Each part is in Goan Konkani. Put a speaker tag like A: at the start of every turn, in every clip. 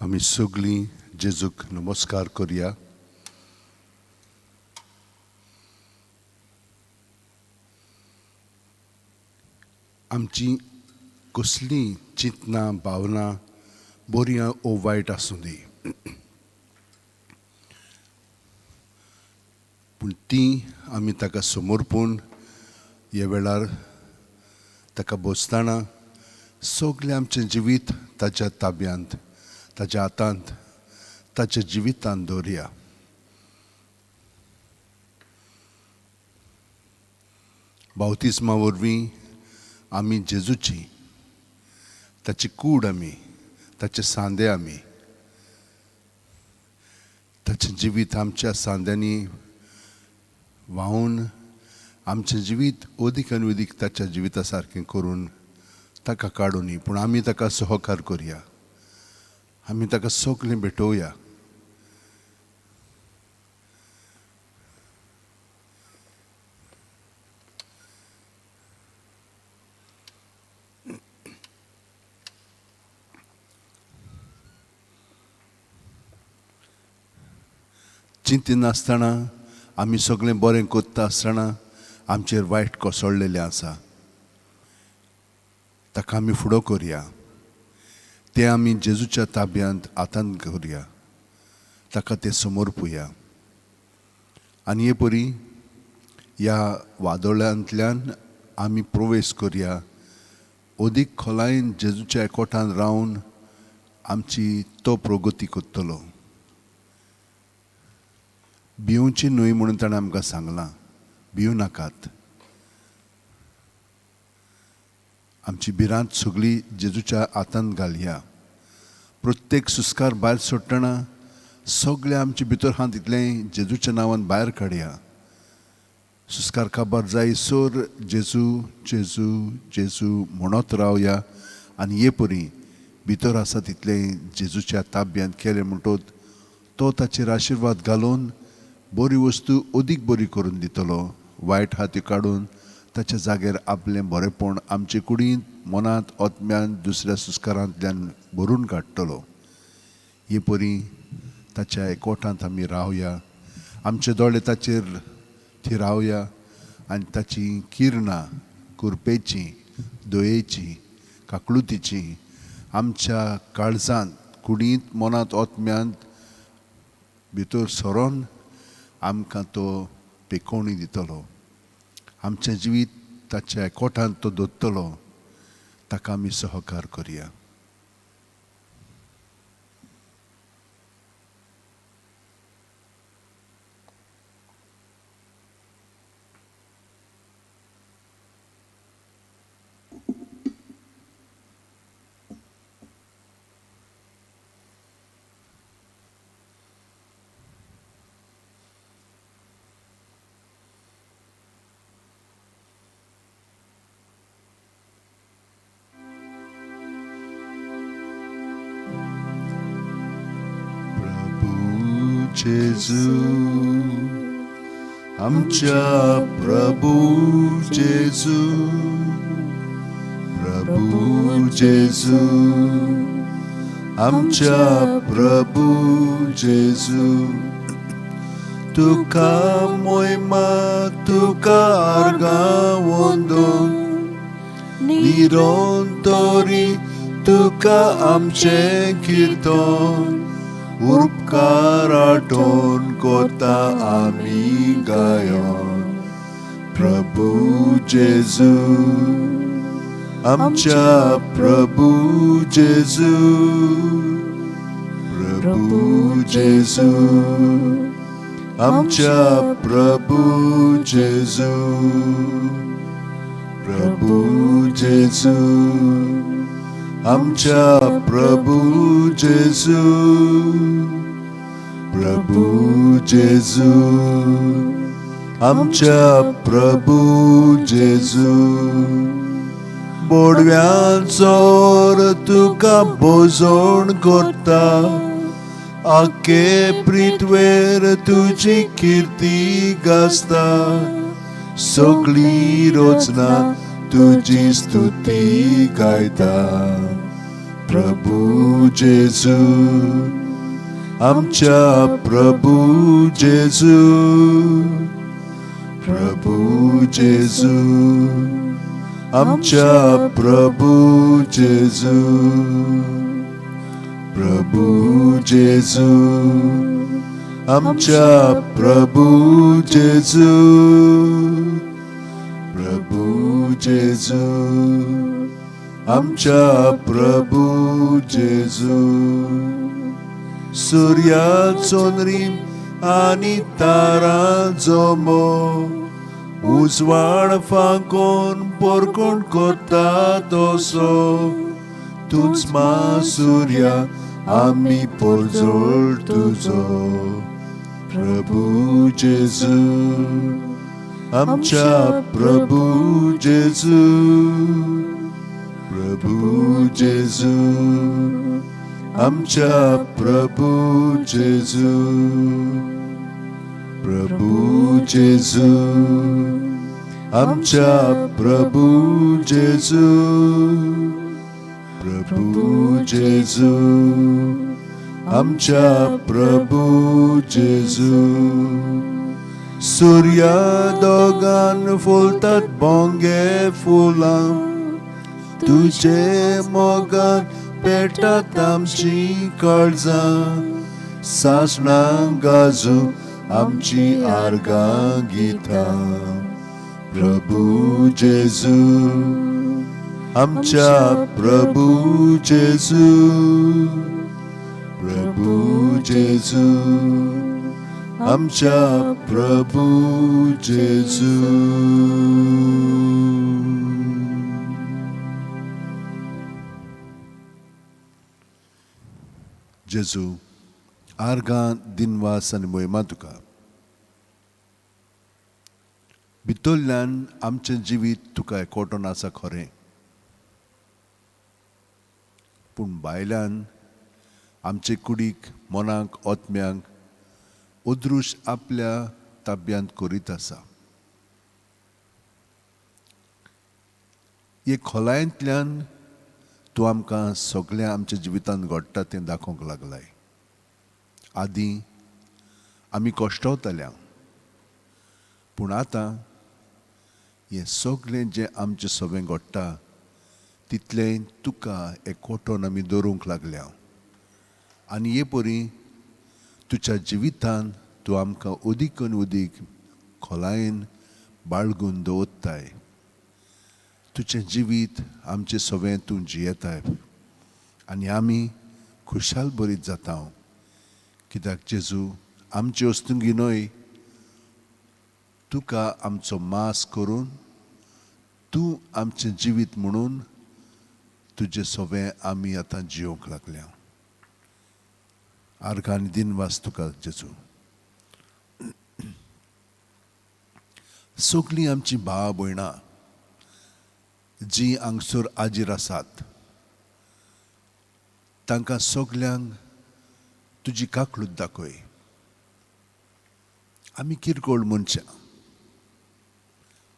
A: आमी सगळीं जेजूक नमस्कार करया. आमची कसलीं चिंतनां भावनां बरीं ओ वायट आसूं दी, पूण तीं आमी ताका समर्पून ह्या वेळार ताका बसतना सगळें आमचें जिवीत ताच्या ताब्यांत, ताच्या हातांत, ताच्या जिवितांत दवरया. बावतिस्मा वरवीं आमी जेजूची, ताची कूड आमी, ताचे सांदे आमी, ताचें जिवीत आमच्या सांद्यांनी व्हांवून आमचें जिवीत अदीक आनी अदीक ताच्या जिविता सारकें करून ताका काडुनी, पूण आमी ताका सहकार करया, आमी ताका सगळें भेटोवया. चिंतिनासतना आमी सगळें बरें करता आसतना आमचेर वायट कोसळ्ळेलें आसा, ताका आमी फुडो करया, तें आमी जेजूच्या ताब्यांत हातांत करया, ताका तें समर्पुया. आनी हे परी ह्या वादळांतल्यान आमी प्रवेश करया, अदीक खोलायेन जेजूच्या एकवटान रावन आमची तो प्रगती करतलो. भिवची न्हय म्हणून ताणें आमकां सांगलां, भिवं नाकात. आमची भिरांत सगळी जेजूच्या हातांत घालया. प्रत्येक सुस्कार भायर सोडटना सगळें आमचे भितर आहा तितलें जेजूच्या नांवान भायर काडया. सुस्कार काबार जाय सर जेजू जेजू जेजू म्हणत रावया आनी हे परी भितर आसा तितलें जेजूच्या ताब्यांत केलें म्हणटोत तो ताचेर आशिर्वाद घालून बरी वस्तू अदीक बरी करून दितलो. वायट हाती काडून ताच्या जाग्यार आपलें बरेंपण आमचे कुडींत, मनांत, आत्म्यांत, दुसऱ्या सुस्कारांतल्यान भरून काडटलो. हे परी ताच्या एकवटांत आमी रावया, आमचे दोळे ताचेर थिरावया आनी ताची किरणां कुरपेची, दयेची, काकळुतीची आमच्या काळजांत, कुडींत, मनांत, आत्म्यांत भितर सरोन आमकां तो पेकोवणी दितलो. आमचें जिवीत ताच्या एकवटांत तो दवरतलो. ताका आमी सहकार करया. प्रभू जेजू, आमच्या प्रभू जेजू, प्रभू जेजू, आमच्या प्रभू जेजू, तुका मोयमा, तुका आर्गां वंदन, निरंतरी तुका आमचें किर्तन, उपकार आठोवन कोता आमी गायन. प्रभू जेजू, आमच्या प्रभू जेजू, प्रभू जेजू, आमच्या प्रभू जेजू, प्रभू जेजू, आमच्या प्रभू जेजू, प्रभू जेजू, आमच्या प्रभू जेजू. बोडव्यांचो तुका बोजोण करता, आखे पृथ्वेर तुजी किर्ती गाजता, सगळी रचना तुजी स्तुती गायता. प्रभू जेजू, आमच्या प्रभू जेजू, प्रभू जेजू, आमच्या प्रभू जेजू, प्रभू जेजू, आमच्या प्रभू जेजू, प्रभू जेजू, आमच्या प्रभू जेजू. सुर्याचो रीम आनी तारां जमो उजवाड फांकोन पोरकोण करता तसो, तूंच मा सुर्या आमी पोरजोळ तुजो. प्रभू जेजू, आमच्या प्रभू जेजू, प्रभू जेजू, आमच्या प्रभू जेजू, प्रभू जेजू, आमच्या प्रभू जेजू, प्रभू जेजू, आमच्या प्रभू जेजू. सुर्या दोगान फुलतात बोंगे फुलां, तुजे मोगान पेटात आमची काळजां, सासणां गाजू आमची आर्गां गितां. प्रभू जेजू, आमच्या प्रभू जेजू, प्रभू जेजू, आमच्या प्रभू जेजू. जेजू, आर्गां दिनवास आनी मोहिमा तुका. भितरल्यान आमचें जिवीत तुका एकवटून आसा खरें, पूण भायल्यान आमचे कुडीक, मनाक, आत्म्यांक अदृश्य आपल्या ताब्यांत करीत आसा. हे खोलायेंतल्यान तूं आमकां सगळें आमच्या जिवितांत घडटा तें दाखोवंक लागलाय. आदीं आमी कश्टवताल्या, पूण आतां हें सगळें जें आमचें सगळें घडटा तितलें तुका एकवटोन आमी दवरूंक लागल्या. आनी हे परी तुज्या जिवितान तूं आमकां अदीक आनी अदीक खोलायेन बाळगून दवरताय. तुजें जिवीत आमचें सगळें तूं जियेताय आनी आमी खुशाल बरीत जाता. कित्याक जेजू, आमचे वस्तुंगी न्हय, तुका आमचो मास करून तूं आमचें जिवीत म्हणून तुजें सगळें आमी आतां जियोंक लागल्या. आर्गां आनी दिनवास तुका जेजू. सगळीं आमचीं भाव भयणां जीं हांगसर आजीर आसात तांकां सगल्यांक तुजी काकळूत दाखय. आमी किरकोळ मनशां,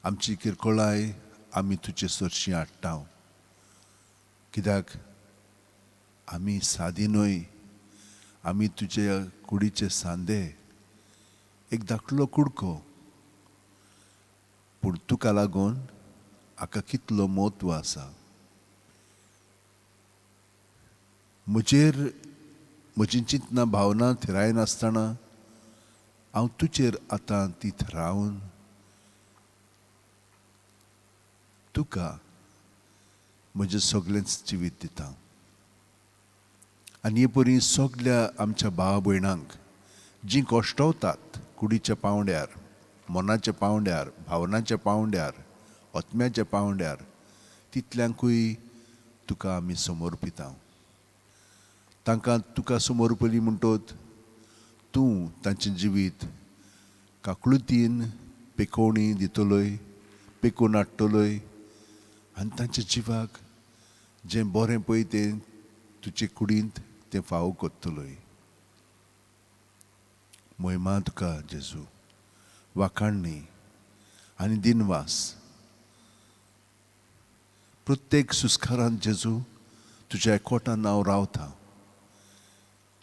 A: आमची किरकोळाय आमी तुजे सरशीं हाडटा. कित्याक आमी सादी न्हय, आमी तुजे कुडीचे सांदे, एक धाकलो कुडको, पूण तुका लागून हाका कितलो म्हत्व आसा. म्हजेर म्हजी चिंतना भावना थिरायनासतना हांव तुजेर आतां ती थरावन तुका म्हजें सगळेंच जिवीत दिता. आनी हे परी सगल्या आमच्या भाव भयणांक जीं कश्टवतात कुडीच्या पांवड्यार, मनाच्या पांवड्यार, भावनाच्या पांवड्यार, आत्म्याच्या पांवड्यार, तितल्यांकूय तुका आमी समर्पिता. तांकां तुका समर्पली म्हणटोत तूं तांचें जिवीत काकळुतीन पेकोवणी दितलोय, पेकोवन हाडटलोय आनी तांच्या जिवाक जें बरें पळय तें तुजे कुडींत तें फावो करतलोय. मोहिमा तुका जेजू, वाखाणणी आनी दिनवास. प्रत्येक सुस्कारांत जेजू तुज्या एकवटान हांव रावता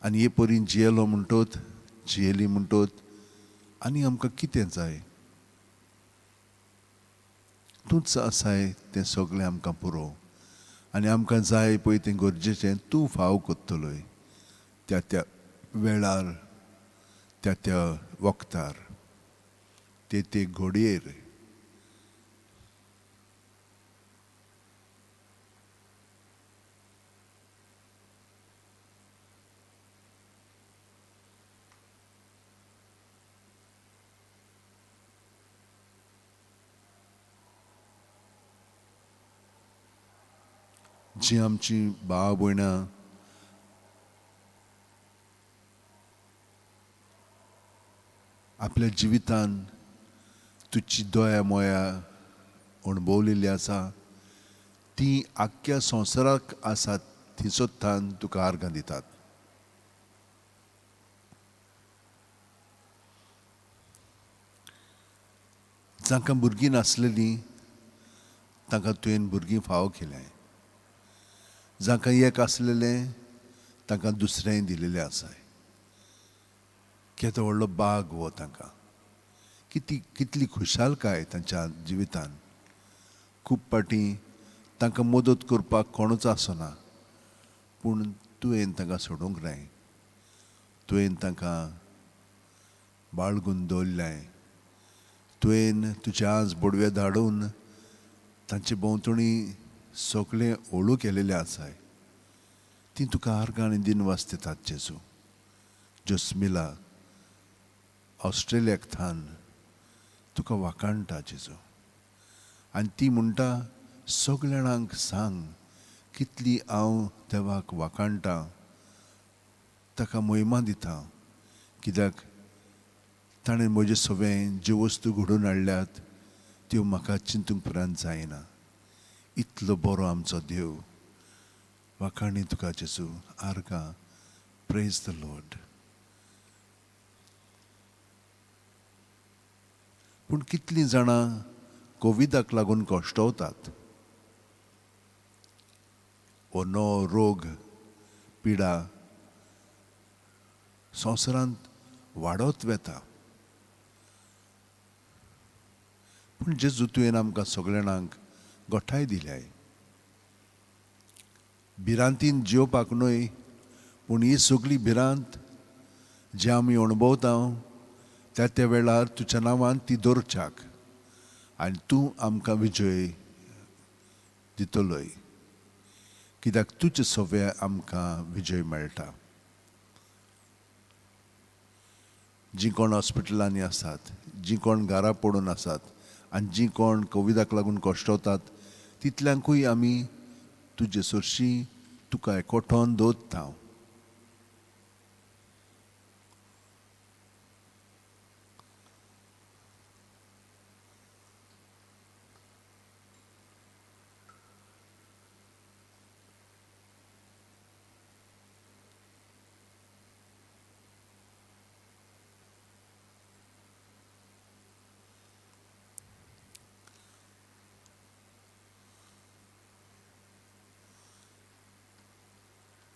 A: आनी हे परी जियेलो म्हणटोत, जियेली म्हणटोत आनी आमकां कितें जाय? तूंच आसाय तें सगळें आमकां पुरो आनी आमकां जाय पळय तें गरजेचें तूं फाव कोत्तलोय त्या त्या वेळार, त्या त्या वखदार, ते ते घडयेर. जी आमची भाव भयणां आपल्या जिवितान तुजी दया मोया अणभवलेली आसा ती आख्ख्या संवसाराक आसात थंयसर तुका आर्गां दितात. जांकां भुरगीं नासलेलीं तांकां तुवें भुरगीं फावो केलें, जांकां एक आसलेलें तांकां दुसरेंय दिलेलें आसाय. केदो व्हडलो बाग हो तांकां, कितली कितली खुशालकाय तांच्या जिवितान. खूब फावटी तांकां मदत करपाक कोणूच आसना, पूण तुवें तांकां सोडूंक नाय, तुवें तांकां बाळगून दवरलें, तुवें तुजे आज बोडवे धाडून तांचे भोंवतणी सगळें ओळू केलेलें आसाय. ती तुका आर्गां आनी दिनवास दितात जेजू. जोस्मिला ऑस्ट्रेलियाक थान तुका वाखाणटा जेजू आनी ती म्हणटा सगल्या जाणांक सांग कितली हांव देवाक वाखाणटा, ताका मोहिमा दिता, कित्याक ताणें म्हजे सवें ज्यो वस्तू घडोवन हाडल्यात त्यो म्हाका चिंतूंक उपरांत जायना. इतलो बरो आमचो देव, वाखाणी तुका जेजू, आर्गां. Praise the Lord. पूण कितलीं जाणां कोविडाक लागून कश्टवतात, हो नवो रोग पिडा संवसारांत वाडत वता. पूण जेजू तुवें आमकां सगल्या जाणांक गोठाय दिल्याय, भिरांतीन जियोवपाक न्हय, पूण ही सगली भिरांत जी आमी अणभवता त्या त्या वेळार तुज्या नांवान ती दवरच्याक आनी तूं आमकां विजय दितलोय, कित्याक तुजे सवे आमकां विजय मेळटा. जीं कोण हॉस्पिटलांनी आसात, जीं कोण घरा पडून आसात आनी जीं कोण कोविडाक लागून कश्टवतात तितल्यांकूय आमी तुजे सरशीं तुका एकवटोन दवरता.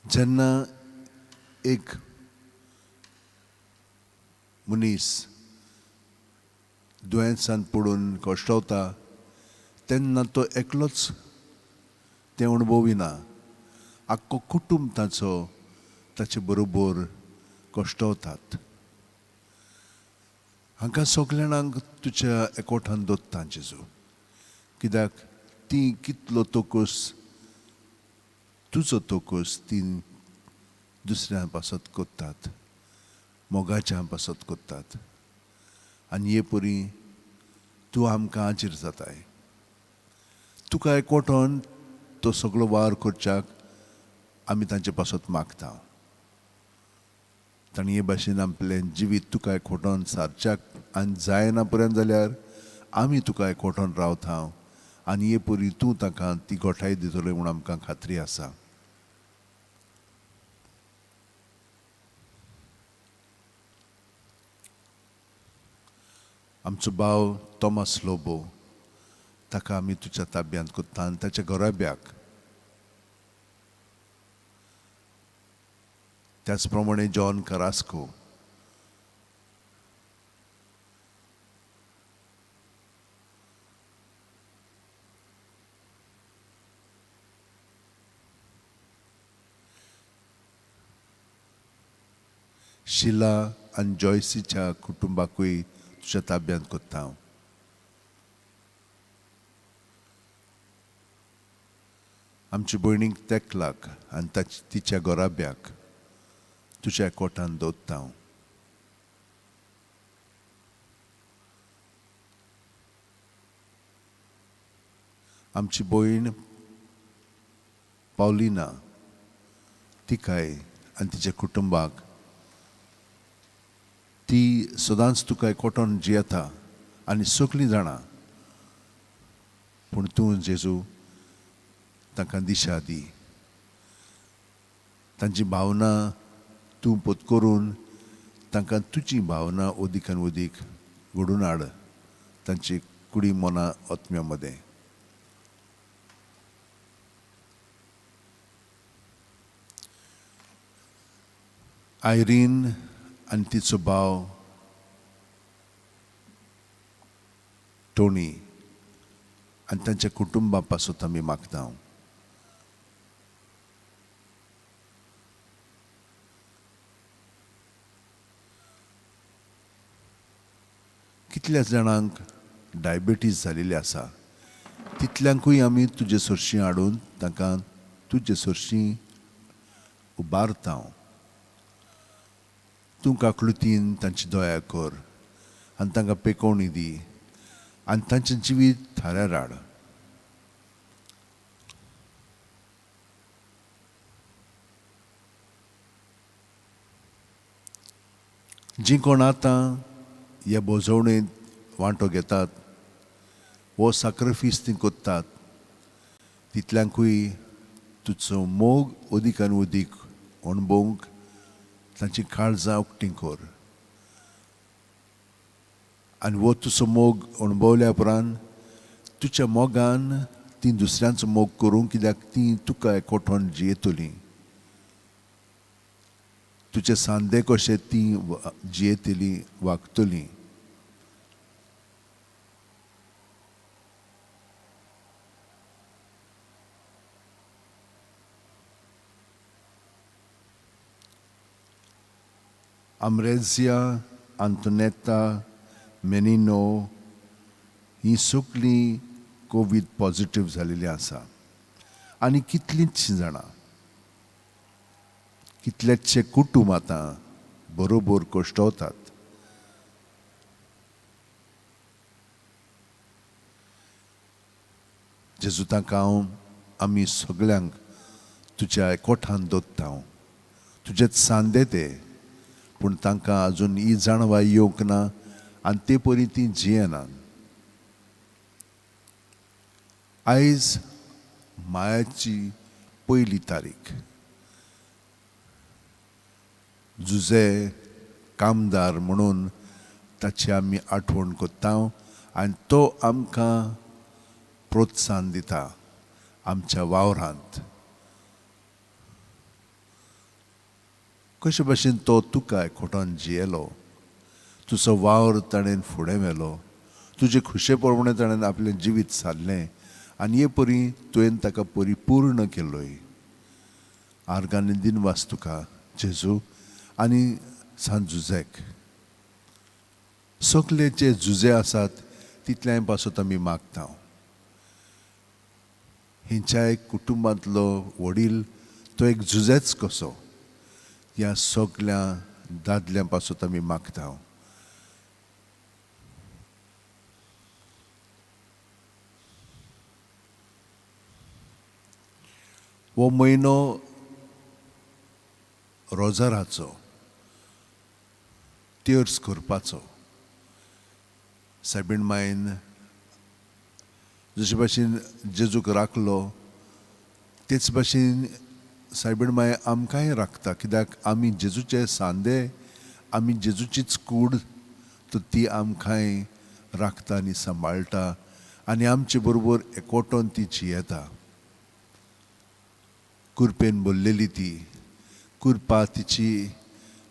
A: जेन्ना एक मनीस दुयेंसान पडून कश्टवता तेन्ना तो एकलोच तें अणभविना, आख्खो कुटूंब ताचो ताचे बरोबर कश्टवतात. हांकां सगल्या जाणांक तुज्या एकवटान दवरता जेजू, कित्याक ती कितलो तोकस तुजो तोकस ती दुसऱ्यां पासत कोत्तात, मोगाच्या पासत कोत्तात आनी हे परी तूं आमकां आजीर जाताय. तुका एकवटोन तो सगळो वावर करच्याक आमी तांचे पासत मागता. तांणी हे भाशेन आपलें जिवीत तुका एकवटोन सारच्याक आनी जायना पर्यंत जाल्यार आमी तुका एकवटोन रावता आनी हे परी तूं तांकां ती गोठाय दितलो म्हूण आमकां खात्री आसा. आमचो भाव तॉमास लोबो ताका आमी तुज्या ताब्यांत कोत्ता आनी ताच्या घराब्याक. त्याच प्रमाणे जॉन कारास्को, शिला आनी जॉयसीच्या कुटुंबाकूय तुज्या ताब्यांत कोत्ता हांव. आमचे भयणीक तेकलाक आनी तिच्या घराब्याक तुज्या कोटान दवरता हांव. आमची भयण पावलिना तिकाय आनी तिच्या कुटुंबाक, ती सदांच तुका कोटोन जियेता आनी सगळीं जाणां, पूण तूं जेजू तांकां दिशा दी. तांची भावना तूं पोत करून तांकां तुजी भावना अदीक आनी अदीक घडून हाड तांची कुडी मना आत्म्या मदें. आयरीन आनी तिचो भाव टोनी आनी तांच्या कुटुंबा पासत आमी मागता. कितल्या जाणांक डायबिटीज जालेली आसा तितल्यांकूय आमी तुजे सरशीं हाडून तांकां तुजे सरशीं उबारता. तूं काकळुतीन तांची दया कर आनी तांकां पेकोवणी दी आनी तांचें जिवीत थाऱ्यार हाड. जीं कोण आतां ह्या भोजवणेंत वांटो घेतात वो साक्रिफीस ती करतात तितल्यांकूय तुजो मोग अदीक आनी अदीक अणभवंक तांची काळजां उक्तीं कर आनी वो तुजो मोग अणभवल्या उपरांत तुज्या मोगान ती दुसऱ्यांचो मोग करूंक, कित्याक ती तुका एकवटोन जियेतलीं, तुजे सांदे कशे ती जियेतली वागतलीं. आमरेजिया, आंतोनेता, मेनिनो ही सगळीं कोवीड पॉझिटीव जालेली आसा आनी कितलींच जाणां, कितलेचशे कुटूंब आतां बरोबर कश्टवतात. जेजू तांकां हांव आमी सगळ्यांक तुज्या एकवटान दवरता, तुजेच सांदे ते, पूण तांकां अजून ही जाणवाय येवंक ना आनी ते परी ती जियेना. आयज मायाची पयली तारीख. जुजे कामदार म्हणून ताची आमी आठवण करता आनी तो आमकां प्रोत्साहन दिता आमच्या वावरांत. कशे भाशेन तो तुका एकवटान जियेलो, तुजो वावर ताणें फुडें व्हेलो, तुजे खुशे प्रमाणे ताणें आपलें जिवीत सारलें आनी हे परी तुवें ताका परिपूर्ण केलोय. आर्गांनी दिनवास तुका जेजू आनी सांत जुजेक. सगळे जे जुजे आसात तितल्याय पासत आमी मागता. हेंच्या एक कुटुंबांतलो वडील तो एक जुजेच कसो, ह्या सगळ्या दादल्यां पासत आमी मागता. हो म्हयनो रोजाराचो, तेर्स करपाचो. सायबीण मायन जशे भाशेन जेजूक राखलो तेच भाशेन सायबीण माय आमकांय राखता, कित्याक आमी जेजूचे सांदे, आमी जेजूचीच कूड, तर ती आमकांय राखता आनी सांबाळटा आनी आमचे बरोबर एकवटोन ती जियेता. कुरपेन भरलेली ती, कृपा तिची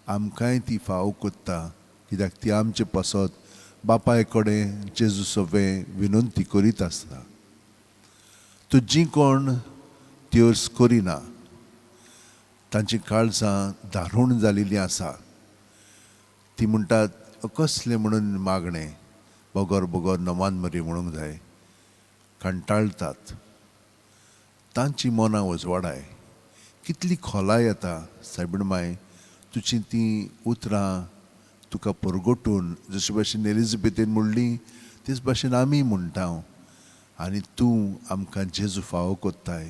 A: आमकांय ती फावो कोत्ता, कित्याक ती आमचे पासत बापाय कडेन जेजू सवें विनंती करीत आसता. तो जी कोण त्योर्स करिना तांची काळजां दारूण जालेलीं आसा. ती म्हणटात कसलें म्हणून मागणें, बगर बगर नमान मरी म्हणूंक जाय, कंटाळटात. तांची मनां उजवाडाय. कितली खोलाय येता सायबीण माय तुजी तीं उतरां तुका परगटून, जशे भाशेन एलिझाबेथीन म्हणली तेच भाशेन आमी म्हणटा आनी तूं आमकां जेजू फावो कोत्ताय.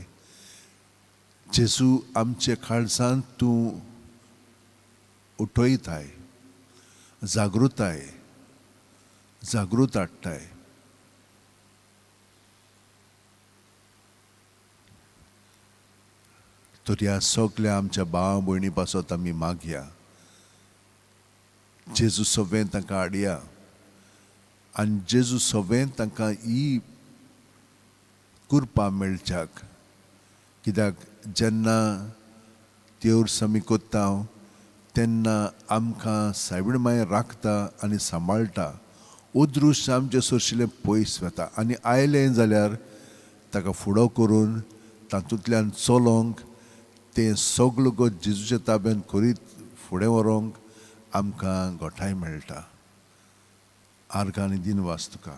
A: जेजू आमचे काळजांत तूं उठयताय, जागृताय, जागृत हाडटाय. तर ह्या सगल्या आमच्या भाव भयणी पासत आमी मागया, जेजू सवें तांकां हाडया आनी जेजू सवें तांकां ही कृपा मेळच्याक. कित्याक जेन्ना देवर्स आमी कोत्ता तेन्ना आमकां सायबीण माय राखता आनी सांबाळटा. अदृश्ट आमचे सरशिल्लें पयस वता आनी आयलें जाल्यार ताका फुडो करून तातूंतल्यान चलोवंक, तें सगळो गो जेजूच्या ताब्यान करीत फुडें व्हरोंक आमकां गोठाय मेळटा. आर्गां आनी दिनवास तुका.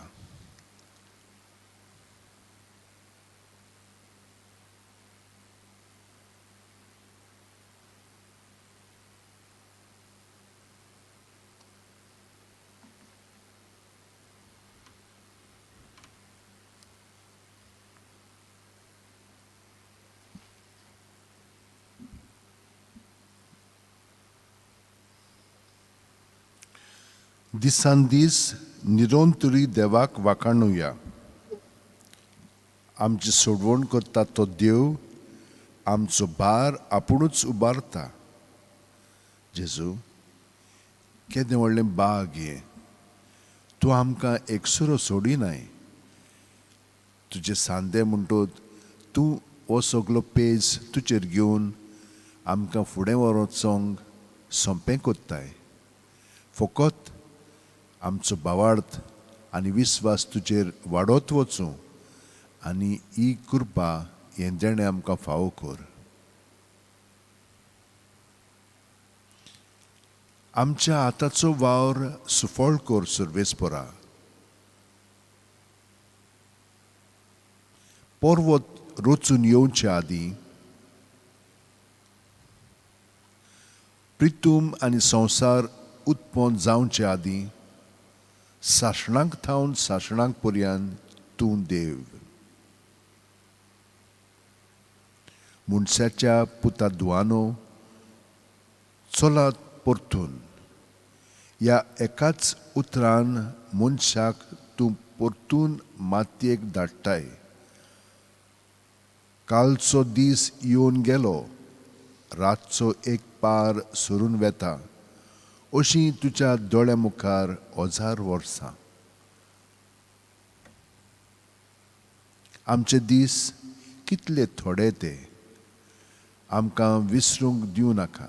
A: दिसान दीस निरंतरी देवाक वाखाणुया. आमची सोडवण करता तो देव आमचो भार आपुणूच उबारता. जेजू केदें व्हडलें बाग हें, तूं आमकां एकसुरो सोडिनाय. तुजे सांदे म्हणटत तूं हो सगलो पेज तुजेर घेवन आमकां फुडें व्हरोंक सोंपें कोत्ताय. फकत आमचो भावार्थ आनी विस्वास तुजेर वाडत वचूं आनी ही कृपा हें देणें आमकां फावो कर. आमच्या हाताचो वावर सुफळ कर सर्वेस्परा. पर्वत रचून येवचे आदीं प्रितूम आनी संवसार उत्पन्न जावचे आदीं सासणाक थावन सासणाक पर्यंत तूं देव. मनशाच्या पुता दुआनो चलात परतून. ह्या एकाच उतरान मनशाक तूं परतून मातयेक धाडटाय. कालचो दीस येवन गेलो, रातचो एक पार सरून वेता, अशी तुज्या दोळ्या मुखार 1000 वर्सां. आमचे दीस कितले थोडे ते आमकां विसरूंक दिवं नाका.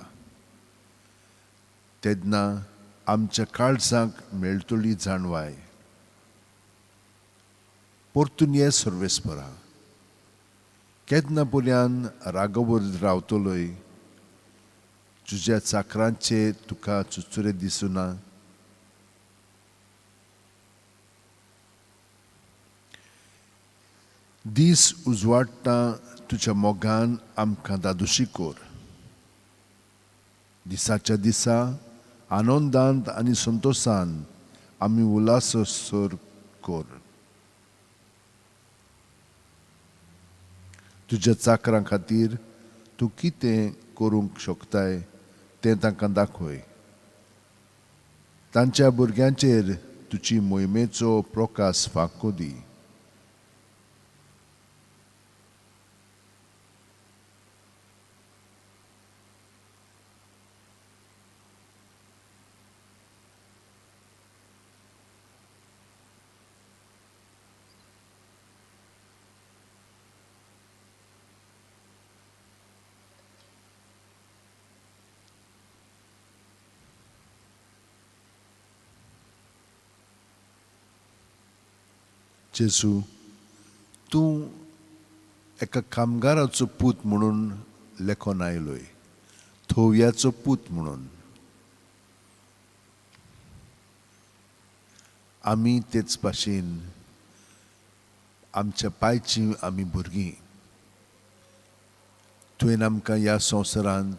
A: तेन्ना आमच्या काळजाक मेळटली जाणवाय. परतून ये सर्वेस्परा. केन्ना पर्यान रागोवर रावतलोय? तुज्या चाकरांचे तुका चुचुरे दिसुना? दीस उजवाडटा तुज्या मोगान आमकां दादोशी कर. दिसाच्या दिसा आनंदांत आनी संतोशान आमी उल्हासर कर. तुज्या चाकरां खातीर तूं कितें करूंक शकताय तें तांकां दाखय. तांच्या भुरग्यांचेर तुजी मोहिमेचो प्रकाश फांको दी. जेजू, तूं एका कामगाराचो पूत म्हणून लेखोन आयलोय, थोवयाचो पूत म्हणून. आमी तेच भाशेन आमच्या पायचीं आमी भुरगीं. तुवें आमकां ह्या संवसारांत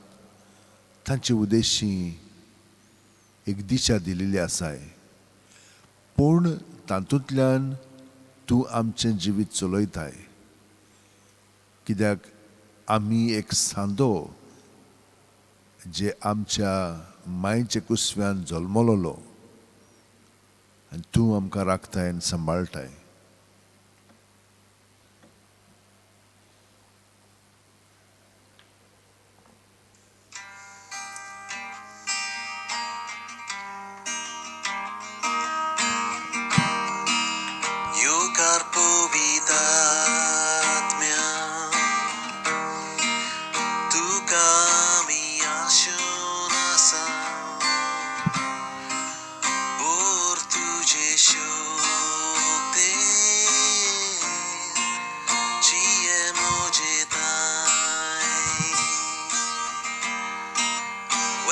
A: तांचे उद्देशी एक दिशा दिलेली आसाय, पूण तातूंतल्यान तूं आमचें जिवीत चलयताय, कित्याक आमी एक सांदो जे आमच्या मायच्या कुसव्यान जल्मलोलो आनी तूं आमकां राखताय आनी सांबाळटाय.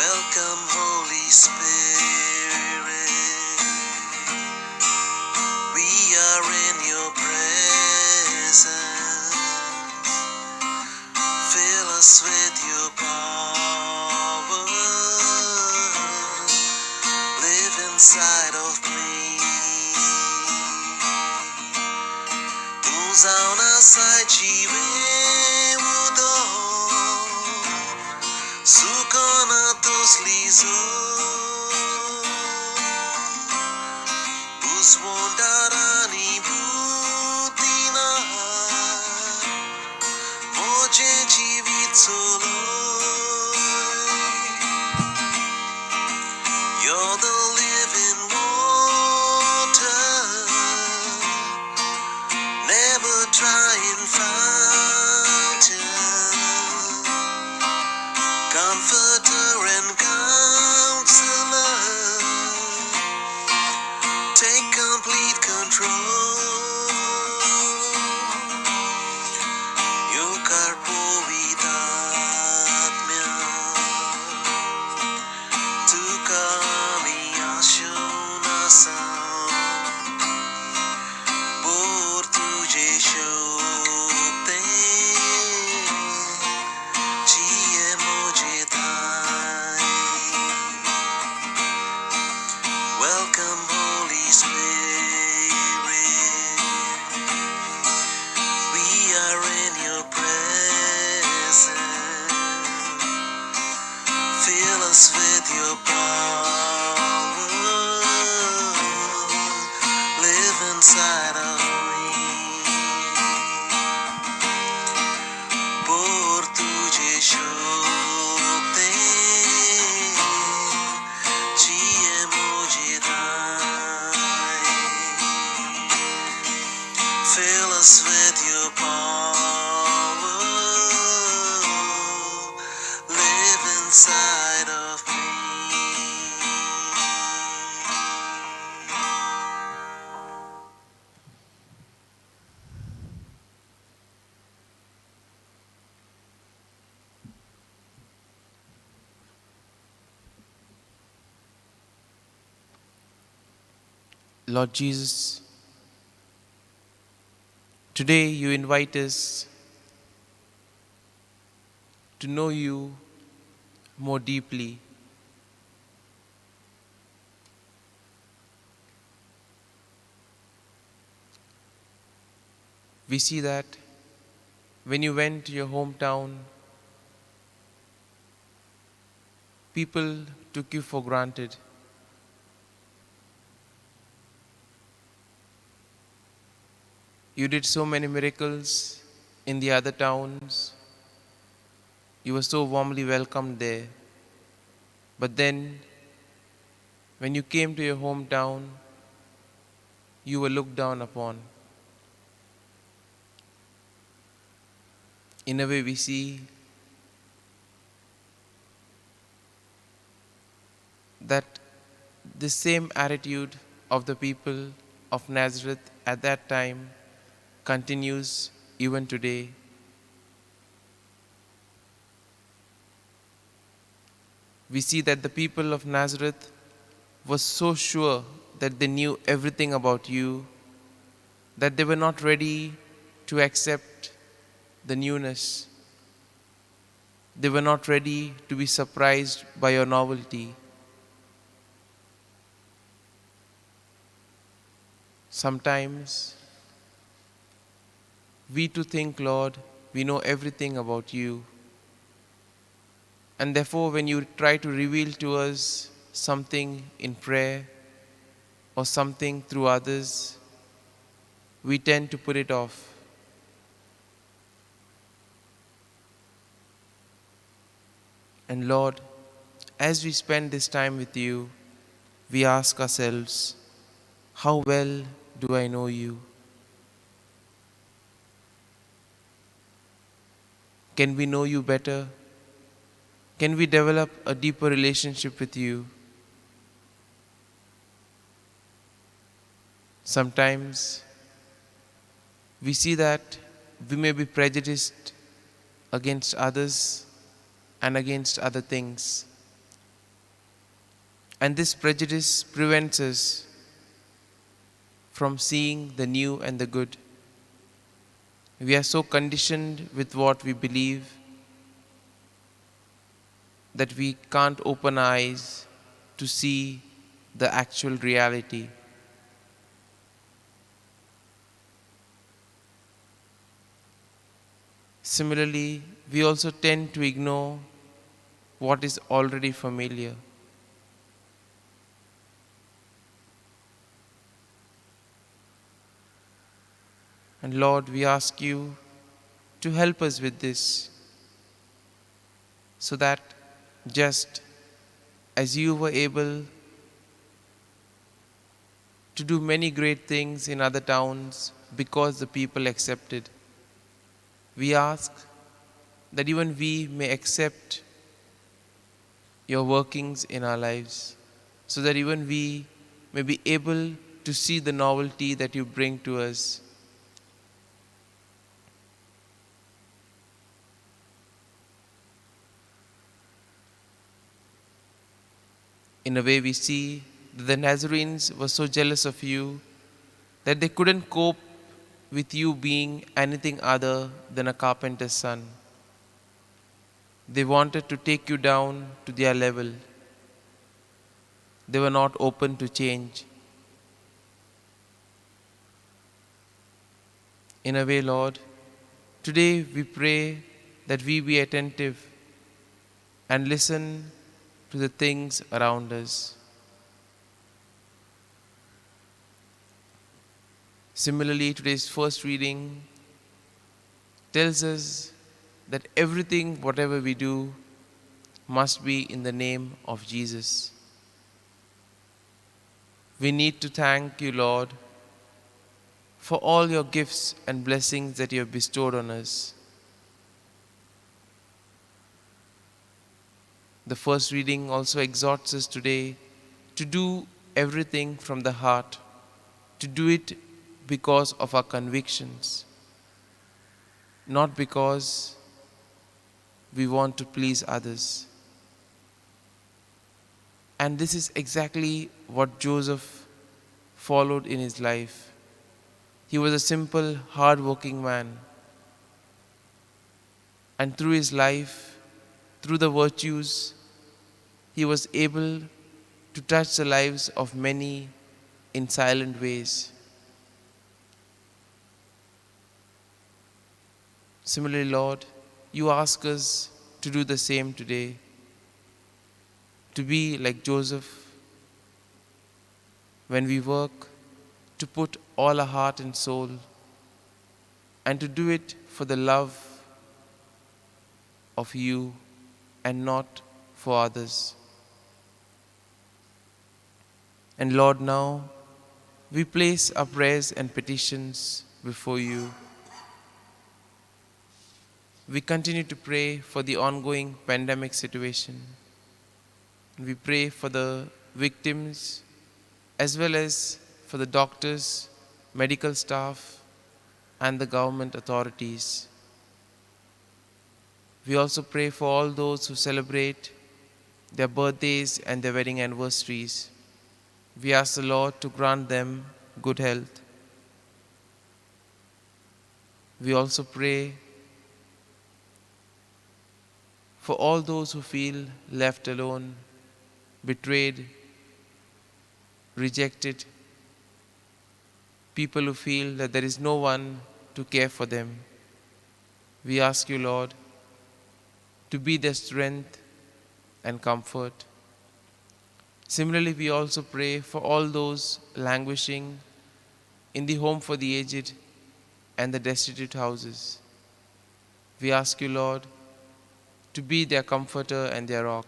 B: Welcome, Holy Spirit. We are in your presence. Fill us with your power. Live inside of me. तूं जावन आसाय जिवे उदक, सुकना तसली जोर, बुजवंदारांनी बुद्धी ना, म्हजें जिवीत चलय. You're the living water, never drying fountain, comforter and counselor. Take complete control. येवकार पवित्र आत्म्या, तुका आमी आशून आसा, बोर तुजे शोभते जिये म्हजे ठांय. Welcome, Holy Spirit. We are in your presence. Fill us with your power. Live inside of me. बोर तुजे शोभते जिये म्हजे ठांय. Fill us with your power. Live inside of me.
C: Lord Jesus, today you invite us to know you more deeply. We see that when you went to your hometown, people took you for granted. You did so many miracles in the other towns. You were so warmly welcomed there. But then, when you came to your hometown, you were looked down upon. In a way, we see that the same attitude of the people of Nazareth at that time continues even today. We see that the people of Nazareth were so sure that they knew everything about you, that they were not ready to accept the newness. They were not ready to be surprised by your novelty. Sometimes we too think, Lord, we know everything about you. And therefore, when you try to reveal to us something in prayer or something through others, we tend to put it off. And Lord, as we spend this time with you, we ask ourselves, how well do I know you? Can we know you better? Can we develop a deeper relationship with you? Sometimes we see that we may be prejudiced against others and against other things. And this prejudice prevents us from seeing the new and the good. We are so conditioned with what we believe that we can't open our eyes to see the actual reality. Similarly, we also tend to ignore what is already familiar. And Lord, we ask you to help us with this, so that just as you were able to do many great things in other towns because the people accepted, we ask that even we may accept your workings in our lives, so that even we may be able to see the novelty that you bring to us. In a way, we see that the Nazarenes were so jealous of you that they couldn't cope with you being anything other than a carpenter's son. They wanted to take you down to their level. They were not open to change. In a way, Lord, today we pray that we be attentive and listen to the things around us. Similarly, today's first reading tells us that everything, whatever we do, must be in the name of Jesus. We need to thank you, Lord, for all your gifts and blessings that you have bestowed on us. The first reading also exhorts us today to do everything from the heart, to do it because of our convictions, not because we want to please others. And this is exactly what Joseph followed in his life. He was a simple, hard-working man. And through his life, through the virtues, he was able to touch the lives of many in silent ways. Similarly, Lord, you ask us to do the same today, to be like Joseph when we work, to put all our heart and soul, and to do it for the love of you and not for others. And Lord, now we place our prayers and petitions before you. We continue to pray for the ongoing pandemic situation. We pray for the victims as well as for the doctors medical staff, and the government authorities. We also pray for all those who celebrate their birthdays and their wedding anniversaries. We ask the Lord to grant them good health. We also pray for all those who feel left alone, betrayed, rejected, people who feel that there is no one to care for them. We ask you, Lord, to be their strength and comfort. Similarly, we also pray for all those languishing in the home for the aged and the destitute houses. We ask you, Lord, to be their comforter and their rock.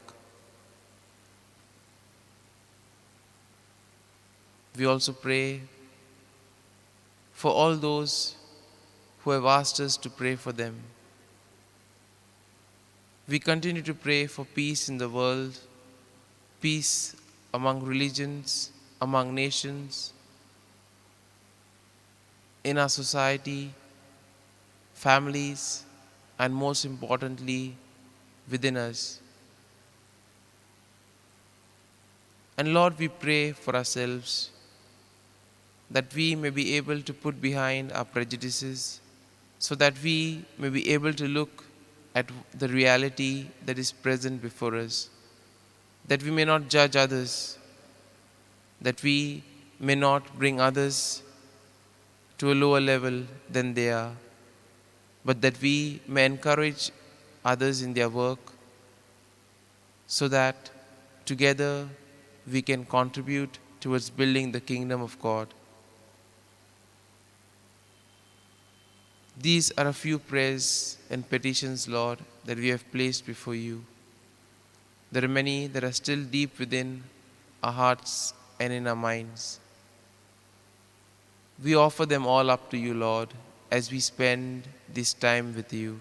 C: We also pray for all those who have asked us to pray for them. We continue to pray for peace in the world, peace among religions, among nations, in our society, families, and most importantly, within us. And Lord, we pray for ourselves that we may be able to put behind our prejudices, so that we may be able to look at the reality that is present before us, that we may not judge others, that we may not bring others to a lower level than they are, but that we may encourage others in their work, so that together we can contribute towards building the kingdom of God. These are a few prayers and petitions, Lord, that we have placed before you. There are many that are still deep within our hearts and in our minds. We offer them all up to you, Lord, as we spend this time with you.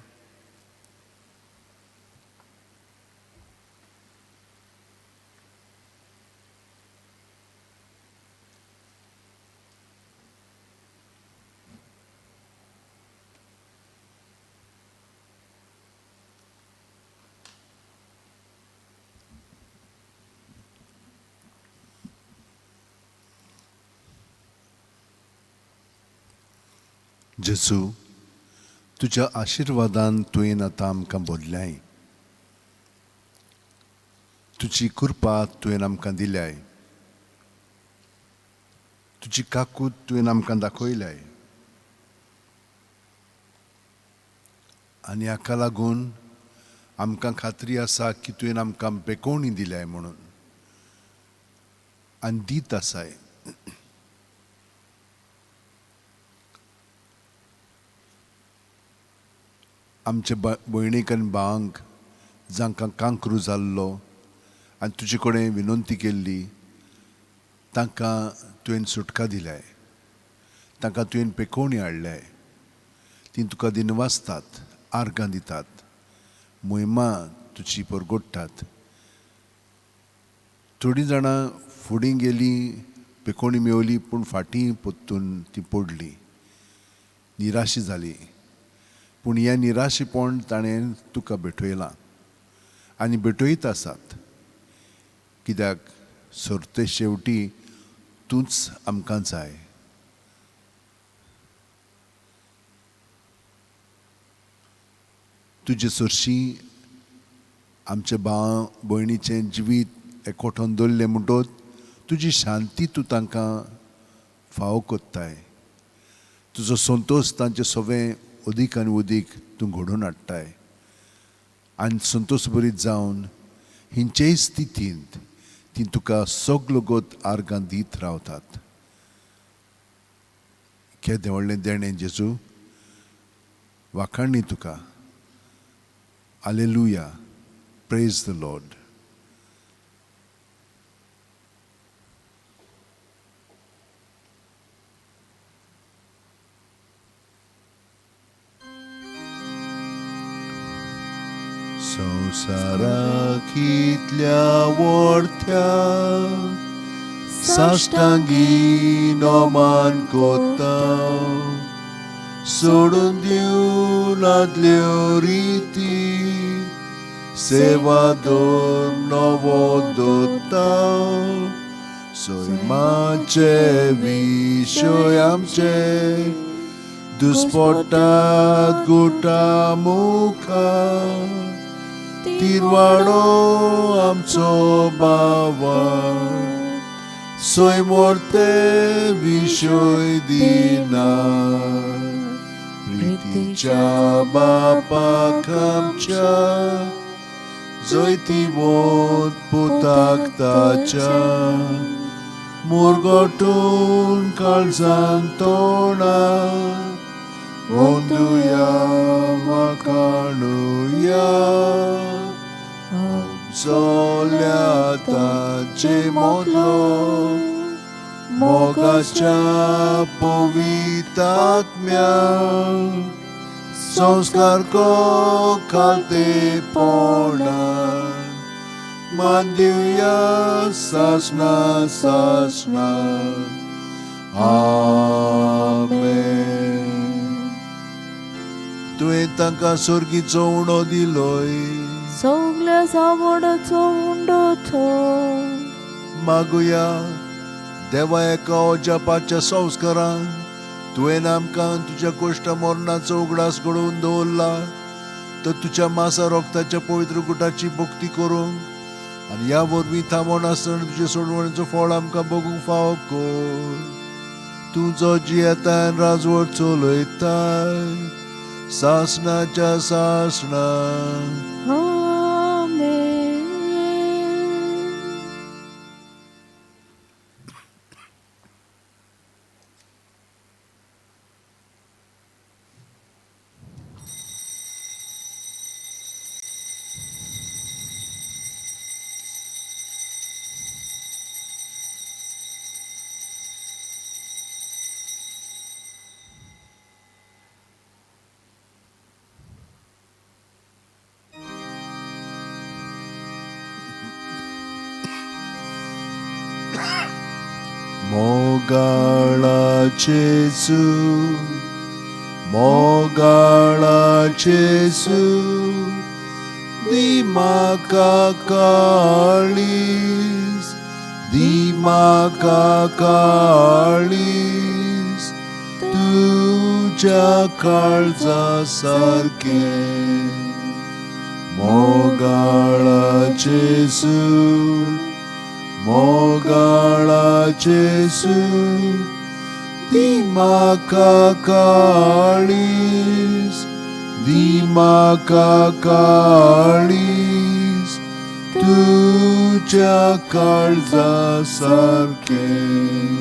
A: जेजू, तुज्या आशिर्वादान तुवें आतां आमकां बदल्याय, तुजी कृपा तुवें आमकां दिल्याय, तुजी काकूत तुवें आमकां दाखयल्याय आनी हाका लागून आमकां खात्री आसा की तुवें आमकां बेकोणी दिल्याय म्हणून आनी दीत आसाय. आमचे भयणीक आनी भावांक जांकां कांक्रू जाल्लो आनी तुजे कडेन विनंती केल्ली, तांकां तुवें सुटका दिल्याय, तांकां तुवें पेकोवणी हाडल्याय. तीं तुका दिनवासतात, आर्गां दितात, मोहिमा तुजी परगोडटात. थोडीं जाणां फुडें गेलीं, पेकोवणी मेवली, पूण फाटीं परतून ती पडली, निराशी जाली. पूण हें निराशेपण ताणें तुका भेटयलां आनी भेटयत आसात, कित्याक सरते शेवटी तूंच आमकां जाय. तुजे सरशीं आमच्या भाव भयणीचें जिवीत एकवटोन दवरलें म्हणटोच तुजी शांती तूं तांकां फावो कोत्ताय, तुजो संतोश तांचे सगळें अदीक आनी अदीक तूं घडोवन हाडटाय आनी संतोश बरीत जावन हिंचेय स्थितींत ती तुका सगलो गोत आर्गां दीत रावतात. केदें व्हडलें देणें जेजू, वाखाणी तुका. Alleluia, praise the Lord. संवसाराक कितल्या वर्त्या साश्टांगी नोमान कोता सोडून दिवन आदल्यो रिती सेवा दोर नवो दोता सैमाचे विशय आमचे दुस्पोटात गुटा मुखार तिरवाडो आमचो बाबा सोयमोर्ते विशय दिना प्रितीच्या बापाक आमच्या जैतिवंत पुताक ताच्या मुरगटून काळजान तोंडा ओंदुया वाकाणुया जोल्या ताचे मोदलो मोगाच्या पवितात्म्या संस्कार को खालतेपणा मान दिवया सासना सासना. आमेन. तुवें तांकां सोर्गीचो उणो दिलोय
D: सगल्या सावडाचो उंडो थो.
A: मागुया. देवा, एका अजापाच्या संस्कारान तुवें आमकां तुज्या कोश्ट मरणाचो उगडास घडोवन दवरला, तर तुज्या मासा रोगताच्या पवित्र गुटाची भक्ती करूंक आनी ह्या वरवीं थांबोन आसतना तुजे सोडवणेचो फळ आमकां बगूंक फावो कर. तूं जो जियेता आनी राजवट चलयताय सासणाच्या सासणा.
D: आमेन.
A: मोगाळा जेजू, मोगाळा जेजू, दी म्हाका काळीज, दी म्हाका काळीज तुज्या काळजा सारकें. मोगाळा जेजू, मोगाळा जेजू, दी म्हाका काळीज, दी म्हाका काळीज तुज्या काळजा सारकें.